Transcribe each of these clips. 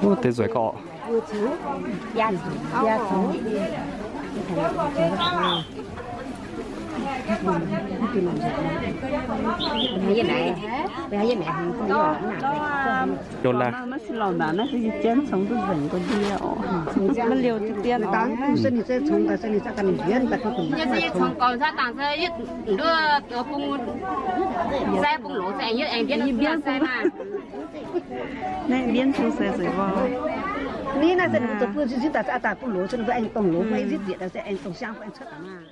Wuov deix nzueic gorqv. Yie laai. Naaiv mbienv cong se zueiz gorqv. Ni naaiv se ninh mbuo zoux bun zipv daaih se aa daaih bun loz, se ninh mbuo aengx dongh loz, mbuo aengx zipv bieqc daaih se aengx dongh siang, mbuo aengx cuotv daaih maah.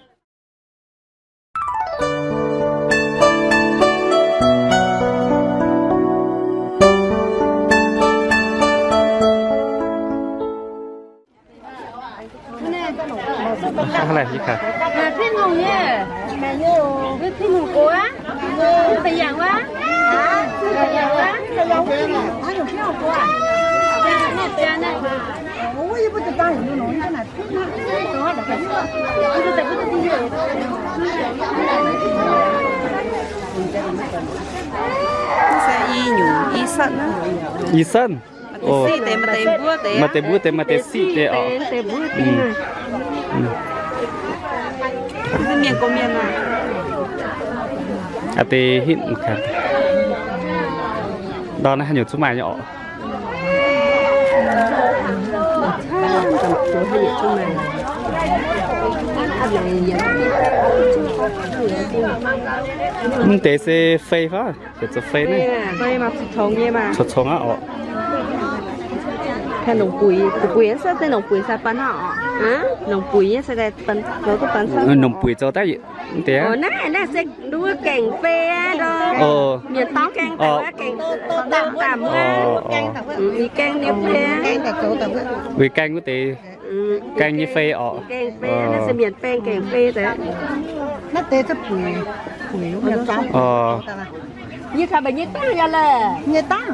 Naaiv se i nyungc i sanv naaiv. I sanv? Maaih deix siqv deix, maaih deix mbuov deix. Maaih deix mbuov deix, maaih deix siqv deix oc. Mienh gorqv mienh aac. Aa deix hitv mv kaax. Ndau naaiv haaix nyungc zungv maaih nyei oc. Mv deix se fei fai? Fei, fei maaih congx nyei maah. Congx-congx aqv oc. Longc buic, buic se, se longc buic sai baan hnangv oc. Longc buic nyei se zoux duqv baan congx. Longc buic zoux daaih mv deix. Naaiv, naaiv se nduov gaengh fei aqv. Mienh dorngx gaengh, gaengh daamh wuov, i gaengh nyei fei. Weic gaengh wuov deix. Gaengh nyei fei oc. Gaengh fei, naaiv se mienh baeng gaengh fei daaih. Naaiv deix se buic, buic nyei dangh. Nyei dangh, nyei dangh.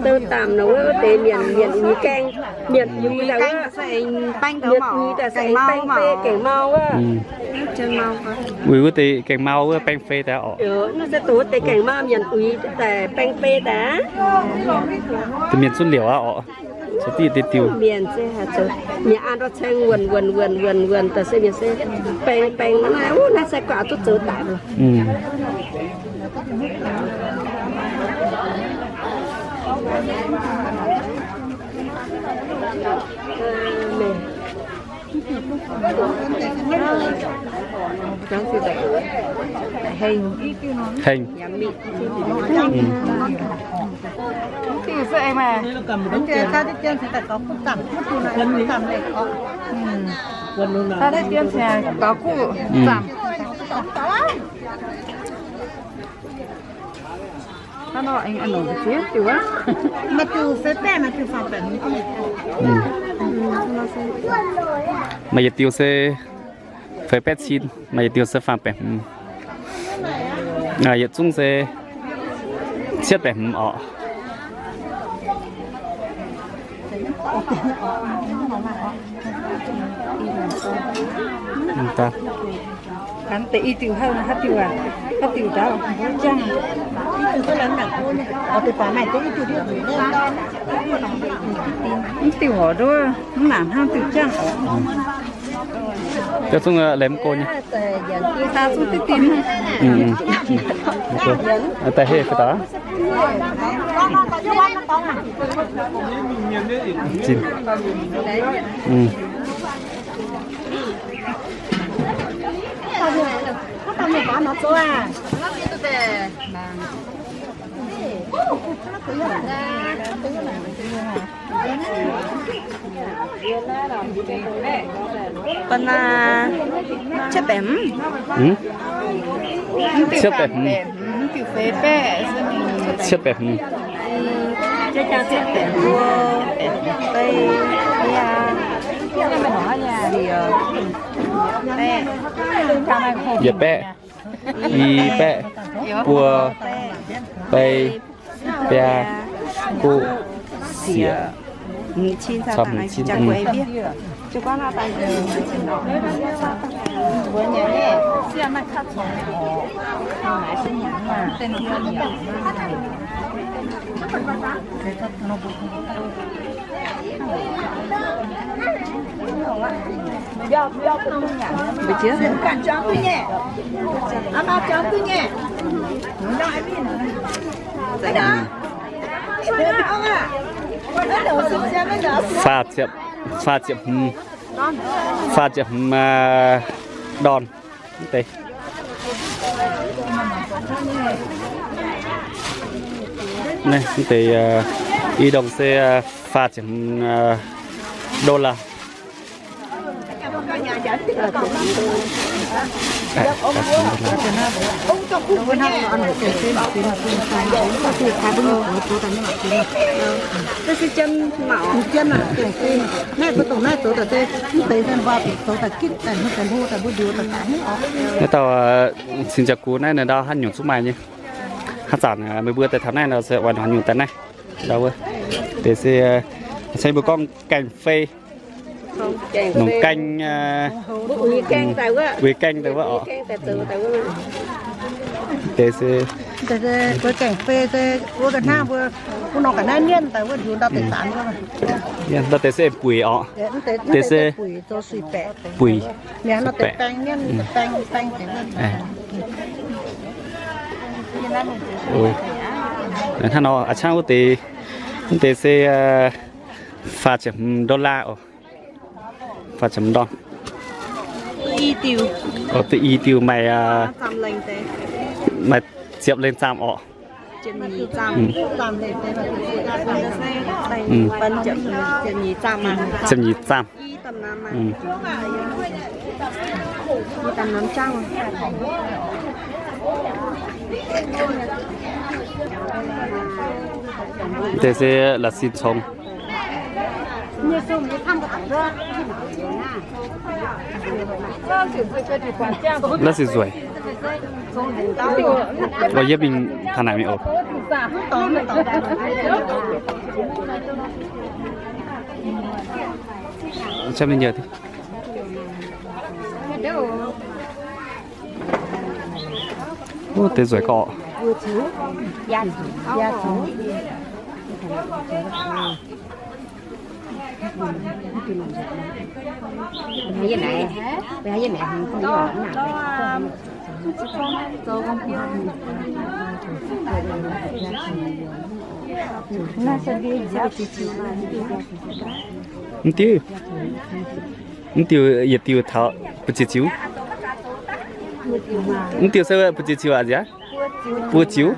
Dou daamh nor wuov deix mienh, mienh uix gaengh, mienh uix daaih wuov, mienh uix daaih se aengx baeng fei gaengh mau wuov. Uix wuov deix gaengh mau wuov baeng fei daaih oc. Naaiv se dongh wuov deix gaengh mau mienh uix daaih baeng fei daaih. Deix mienh zunv liouc aqv oc. Zoux diuh diuh. Mienh an ndortv ceng wuonc wuonc wuonc wuonc wuonc daaih se mienh se baeng baeng naaiv, naaiv se guaax duqv zoux daic. Heng. Maaih yietc diuh se feix baeqv cin, maaih yietc diuh se faam baeqv hmz. Yietc zungv se cietv baeqv hmz oc. Deix i diuh haaix diuh aac, haaix diuh ndaauv jangv. Mv diuh horc nduov, mv naanc hnangv diuh jangv oc. Deix zungv laengz mv go nyei. Daaih heh fai daaih? Zinh. Banh cietv baeqv hmz. Cietv baeqv hmz. Cietv baeqv hmz. Yietc baeqv, i baeqv, buo, bei, biaa, guqv, sieqv, cin cin. Faah ziepc, faah ziepc hmz, faah ziepc hmz, aa, ndorn. Mv deix. Naaiv, mv deix, aa, i ndongh se, aa, faah ziepc hmz, aa, dollar. Naaiv dauh, aa, cing ziangx gux naaiv, ninh ndau haaix nyungc zungv maaih nyei. Haaix zanc, aa, meih mbuo daaih taux naaiv nor se oix haaix nyungc daaih naaiv. Ndau wuov. Deix se, aa, se mbuo gorngv gaengh fei. Nongc gaengh, aa, uix gaengh daaih wuov oc. Deix se, gaengh fei se wuov ga'hnangv mbuo, mbuo nongc ga'naaiv mienh daaih wuov, ndau deix se buic oc. Deix se buic, baengh mienh, baengh, baengh deix. Hnangv nor, aa, cangv wuov deix, wuov deix se, aa, faah ziepc hmz dollar oc. Faah ziepc hmz ndorn. Duqv i diuh maaih, aa, maaih ziepc lengh zaamh oc. Ziepc nyeic zaamh. Deix se la'sin congx. Naaiv se nzueic. Yie mingh taux naaic mingh oc. Wuov deix nzueic gorqv. Mv diuh, mv diuh yietc diuh taux buo ziux ziux. Mv diuh se buo ziux ziux aqv nziav? Buo ziux.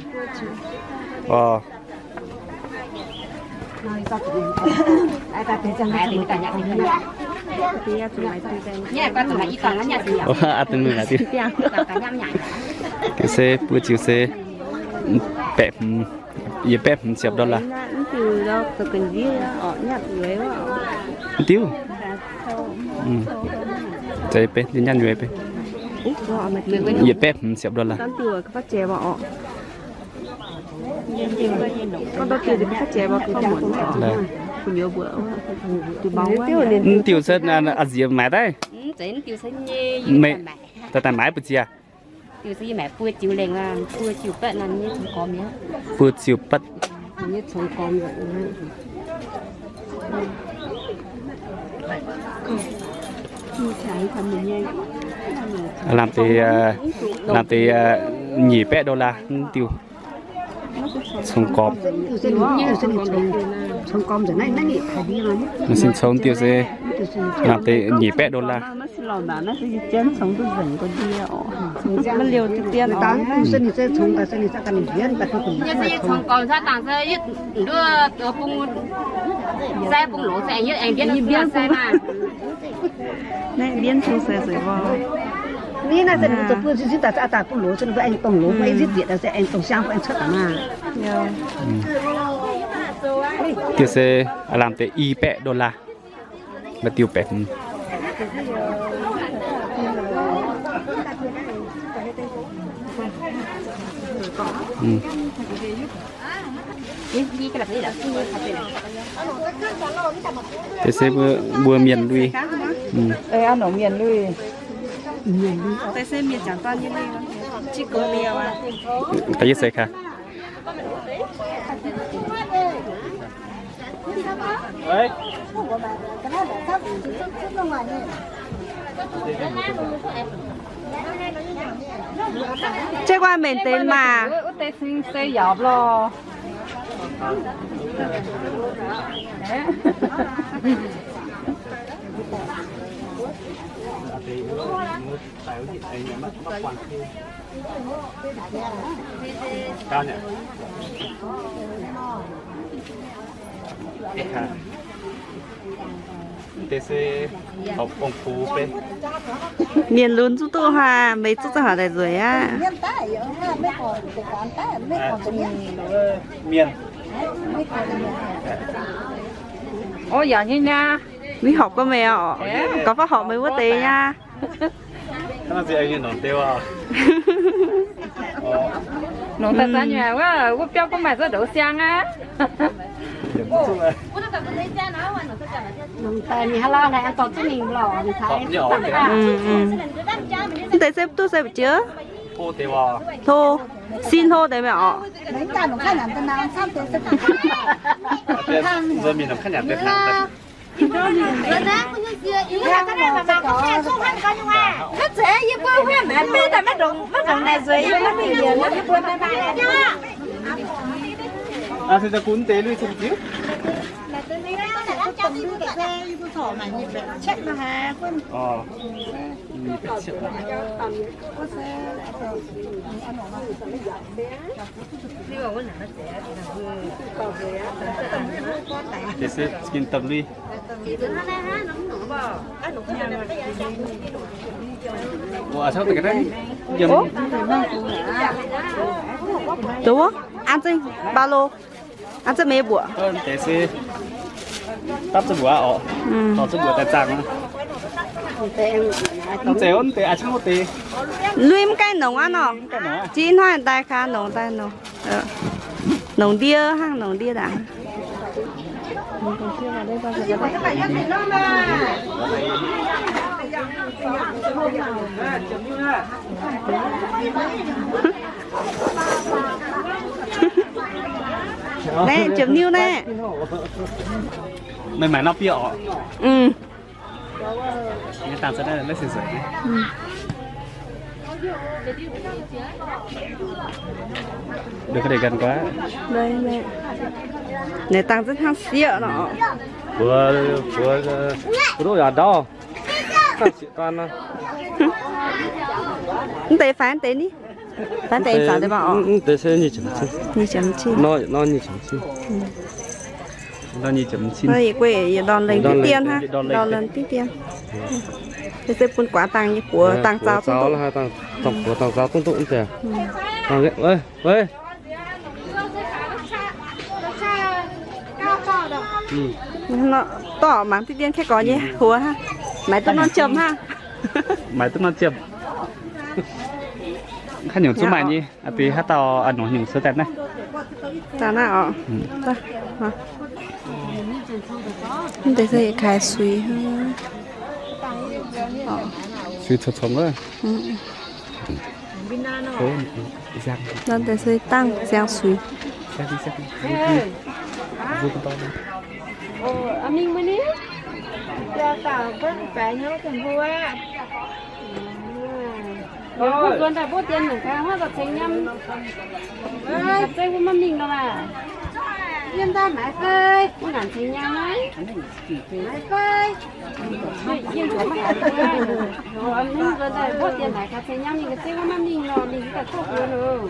Orqc. Aa, deix se buo ziux se baeqv hmz, yietc baeqv hmz ziepc dollar. Mv diuh. Yietc baeqv hmz ziepc dollar. Mv diuh se a'nziez maaiz daaih. Meih daaih daaih maaiz buo ziux? Buo ziux batv. Lamh deix, lamh deix nyic baeqv dollar mv diuh. Congx gormx. Sin congx diuh se lamh deix nyic baeqv dollar. Naaiv mbienv cong se zueiz mv? Ni naaiv se mbuo zoux bun sin daaih se aa daaih bun loz, se mbuo aengx dongh loz, mbuo aengx nzipc nzieqc daaih se aengx dongh siang mbuo aengx cuotv daaih maah. Diuh se lamh deix i baeqv dollar. Maaih diuh baeqv hmz. Deix se mbuo, mbuo mienh lui. Mienh lui. Da'yietv se kaax. 这个面对嘛。 Mienh lunx zuqc duqv hnangv, meih zuqc zungv haaix daaih nzueic aqv. Mienh. Ov, yaac nyei niaa. Mv horpc gorngv meih oc. Gorngv fai horpc meih wuov deix nyei. Nongc daaih za'nyuoqc wuov, wuov biauv gunv maaih zuov ndouz siang aqv. Mv deix se duqv se mbu'ziex? Hlo, sin hlo deix meih oc. Duqv, an zengv ba lo. An zengv meix mbuoqc. Dapv zengv mbuoqc oc. Dorh zengv mbuoqc daaih zaangh. Mv zeiz, mv deix, aa, cangv wuov deix. Lui mv gaengh nongc aqv nor. Jiex hnoi daaih kaax nongc daaih nongc. Nongc ndie hnangv, nongc ndie ndaangc. Naaiv ziepc niuv naaiv. Meih maaic nor bieqc oc. Naaiv dangh zungv hnangv sieqv nor. Mv deix faix deix ni. Faix deix zaux deix mv oc. Mv deix se nyic ziepc cin. Nor nyic ziepc cin. Nor nyic ziepc cin. Yie guei yie ndorm lengh diqv dien hnangv, ndorm lengh diqv dien. Yie se bun guaax dangh nyei buoz dangh zaux duqv duqv. Dangh buoz dangh zaux duqv duqv mv deix. Weic, weic. Dorh mangc diqv dien kaeqv gorx nyei huox hnangv. Maaiz duqv norm jiem hnangv. Maaiz duqv norm jiem. Kaav nyungc zungv maaih nyei. Aa, deix haaix dauh a'hnongc nyungc suex daaih naaiv. Daaih naaiv oc. Mv deix se kaaix suix. Suix coux congx wuov. Nor deix se dangh ziangx suix. Mingh mbuo ni, jaa dauh mbuo baeqc hnyouv dien mbuo aqv. Mbuo nzuonx daaih mbuo dien mangc gaax, huaav daaih ceng nyam. Ga'zeiv mbuo maiv mingh nor maah. Yiem daaih maaiz fei, mbuo ngaanc ceng nyam aqv. Maaiz fei. Yiem nzuonx maiv haiz mbuo. Mbuo nzuonx daaih mbuo dien maaiz gaax ceng nyam, ninh ga'zeiv mbuo maiv mingh nor, ninh daaih tov mbuo loh.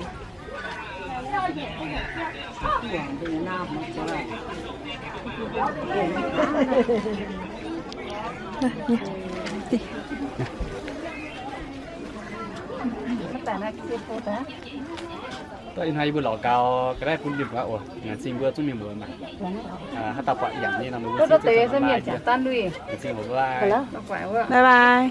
Ih hnoi yie mbuo lorz gaux ga'naaiv bun mienh muoz oc, ngaanc zingh mbuo zungv mienh muoz maah. Haaix dauh buatc yangh nyei nor, mbuo zingv deix se mienh ziangx daan lui. Bye bye.